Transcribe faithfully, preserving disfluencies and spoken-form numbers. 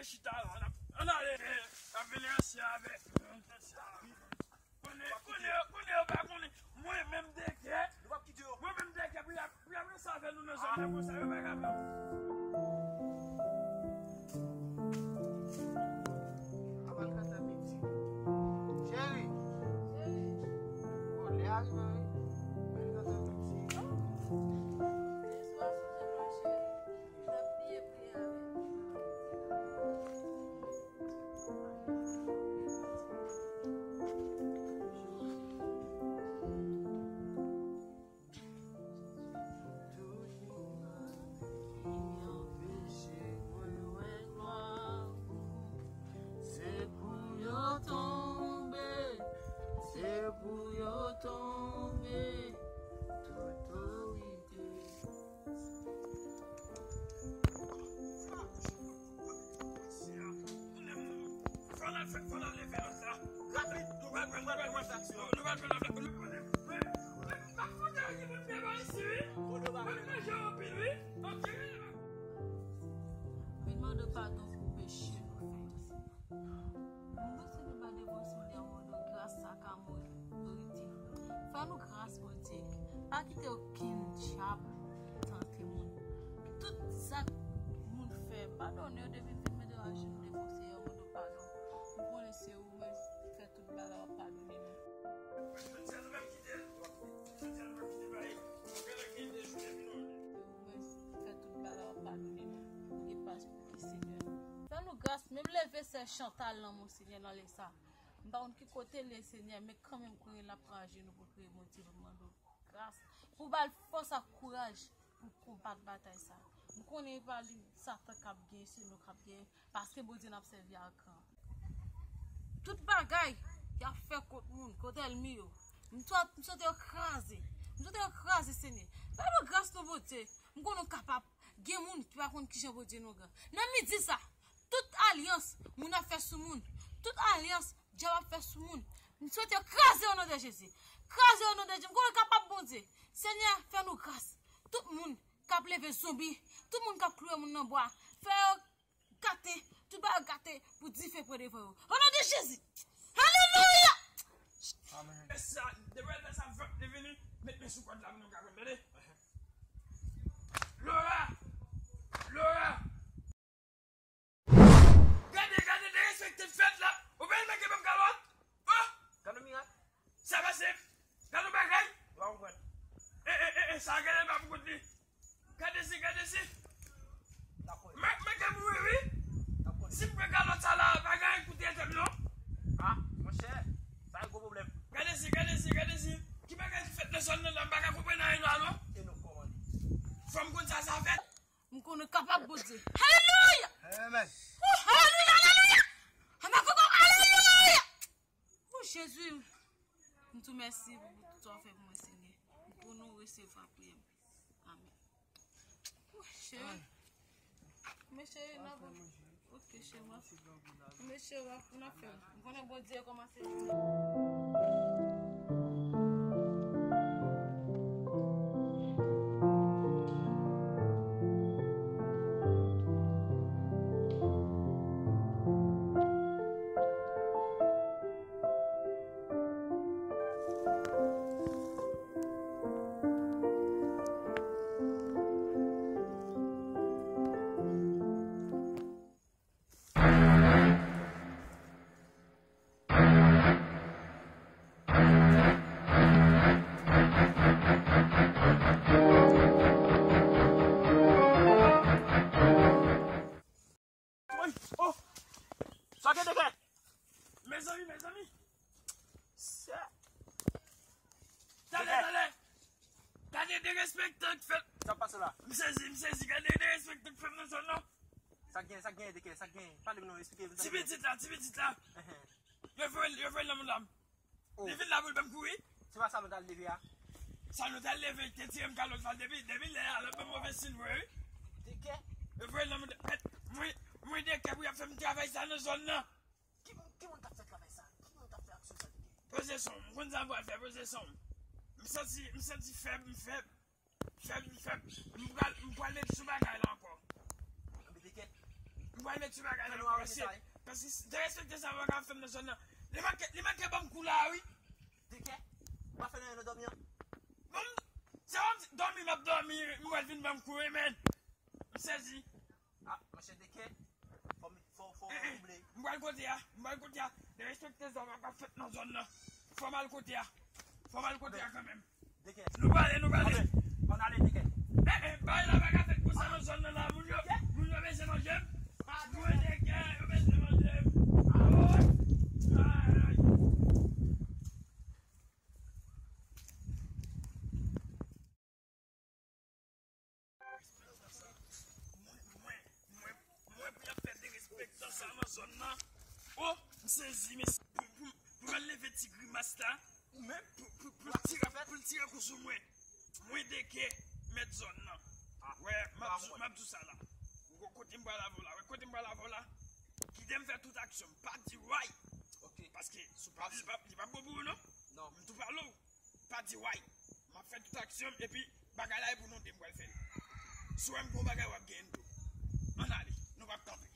Chita la, n ap, ann ale, n ap vini ansanm avèk. Konnen, konnen, konnen yo pa konnen. Mwen menm dèkè. Mwen menm dèkè pou y ap, pou y ap ranse avè nou nan zòn nan konsa, yo pa ka pran. Cheri. Bon, lè a rive, wi. Tout moun ki anpeche mwen wè glwa ou, se pou yo tonbe, se pou yo tonbe, tout otorite. Vin mande padon pou peche nou fè yo, Senyè. Nou mande Senyè pa devan Senyè mande gras sa ka mouri. Fè nou gras, Bondye. Pa kite okenn dyab tante moun. Tout sa moun fè, padone yo depi vin mete ajenou devan Senyè, mande padon. Nou konnen se ou menm ki fè tout bagay, w ap padone nou. Ou menm ki fè tout bagay, w ap padone nou. Ou gen pas pou ki Senyè. Fè nou gras, menm leve sè Chantal nan men w, Senyè, nan lè sa. M pa konn ki kote l ye, Senyè, men kanmenm kounye a l ap pran ajenou pou l priye Bondye, pou l mande w gras, pou w ba l fòs ak kouraj pou l konbat batay sa. M konnen e pa li Satan k ap genyen, se nou k ap genyen, paske Bondye n ap sèvi ak gran. Tout bagay y ap fè kont moun, kont ènmi yo, m swa-, m swete yo kraze. M swete yo kraze, Senyè. Fè nou gras, non, Bondye. M konnen w kapab. Gen moun ki pa konn kijan Bondye nou gran. Nan midi sa, tout alyans moun ap fè sou moun, tout alyans dyab ap fè sou moun, m swete yo kraze o non de Jezi. Kraze o non de Jezi. M konnen w kapab, Bondye. Senyè, fè nou gras. Tout moun k ap leve zonbi, tout moun k ap klouwe moun nan bwa, fè yo gate, tout bagay gate pou dife pran devan yo. O non de Jezi. Alelouya! Amen. Fè sa, depi w fè sa, vant li vini, met men sou kòd la pou nou ka konn, tande. Laura! Laura! Gade, gade derespekte k fèt la. Ou pa remarke pèp kalòt? Oh! Gade mirak. Sa pase? Gade bagay. Ou pa konprann. E, e, e, e, sa gade pa pou kont li. Gade si, gade si. Mwen, mwen ka mouri, wi. Si m pran kalòt sa la, pa gen anyen k pou trete m, non. Ah, monchè, sa e gwo pwoblèm. Gade si, gade si, gade si. Ki bagay ki fèt nan zòn nan la, m pa ka konprann anyen la, non. E nou kòmande. Fò m konn sa, sa fèt. M konnen w kapab, Bondye. Alelouya! Amen. Oh, alelouya, alelouya! Amakoko, alelouya! Oh, Jezi, m di w mèsi pou tout sa w fè pou mwen, Senyè. M konnen w resevwa priyè m. Amen. Oh, cheri. Men cheri, n ap, ok, cheri, m ap, men cheri, w ap, n ap fè. M konnen Bondye kòmanse. Woy, oh! Sa gen de kè? Mezanmi, mezanmi! Sa. Talè, talè! Gade derespektan k fèt! Sa pase la? M sezi, m sezi, gade derespektan k fèt nan zòn nan! Sa gen, sa gen de kè, sa gen? Pale m non, eksplike m. Ti pitit la, ti pitit la! Yo voye l, yo voye l nan moun la. Oh. Li vin la pou l ban m kouri. Se pa sa nou t al leve a? Sa nou t al leve, te tire m kalòt la depi, depi lè a, l ap ban m move siy vre, wi. De kè? E vre, nan mwen, mwen, mwen de kè pou y ap fè m travay sa nan zòn nan. Ki moun, ki moun t ap fè travay sa? Ki moun t ap fè aksyon sa de kè? Poze son, m konn sa m pral fè, poze son. M santi, m santi fèb, m fèb. Fèb, fèb. M pral, m pral met sou bagay la ankò. Anbe de kè? M pral met ti bagay la, paske, paske derespekte sa pa ka fè m nan zòn nan. Li manke, li manke ban m kou la, wi. Dekè? Ou pa fè nan dòmi an? Bon, se yon ti dòmi m ap dòmi, m pral vin ban m kou, wi, men. M sezi. Ah, monchè, Dekè, fò m, fò, fò m double. M pral kote a, m pral kote a. Derespekte sa pa ka fèt nan zòn nan. Fò m al kote a. Fò m al kote a kanmenm. Dekè. Nou prale, nou prale. Ann ale, Dekè. Eh, eh, bay la pa ka fèt konsa nan zòn nan la, moun yo. Moun yo bezwen manje m. Mwen Dekè, yo bezwen manje m. Ah, ay, ay. Mwen, mwen, mwen, mwen pou y ap fè derespektan sa nan zòn nan. Oh, m sezi, mesye. Pou, pou, pou m al leve ti grimas la. Ou menm? Pou, pou, pou l tire, pou l tire kou sou mwen. Mwen Dekè, mèt zòn nan. Wè, m ap di, m ap di w sa la. Ou kote m pral avè w la. Wè, kote m pral avè w la. Kite m fè tout aksyon m. Pa di way. Ok. Paske li pa, li pa bon pou ou, non? Non. M tou pale w. Pa di way. M ap fè tout aksyon m, epi bagay la e pou nou de m pral fè l. Si w wè m gon bagay, w ap genyen l tou. Ann ale, nou p ap kanpe.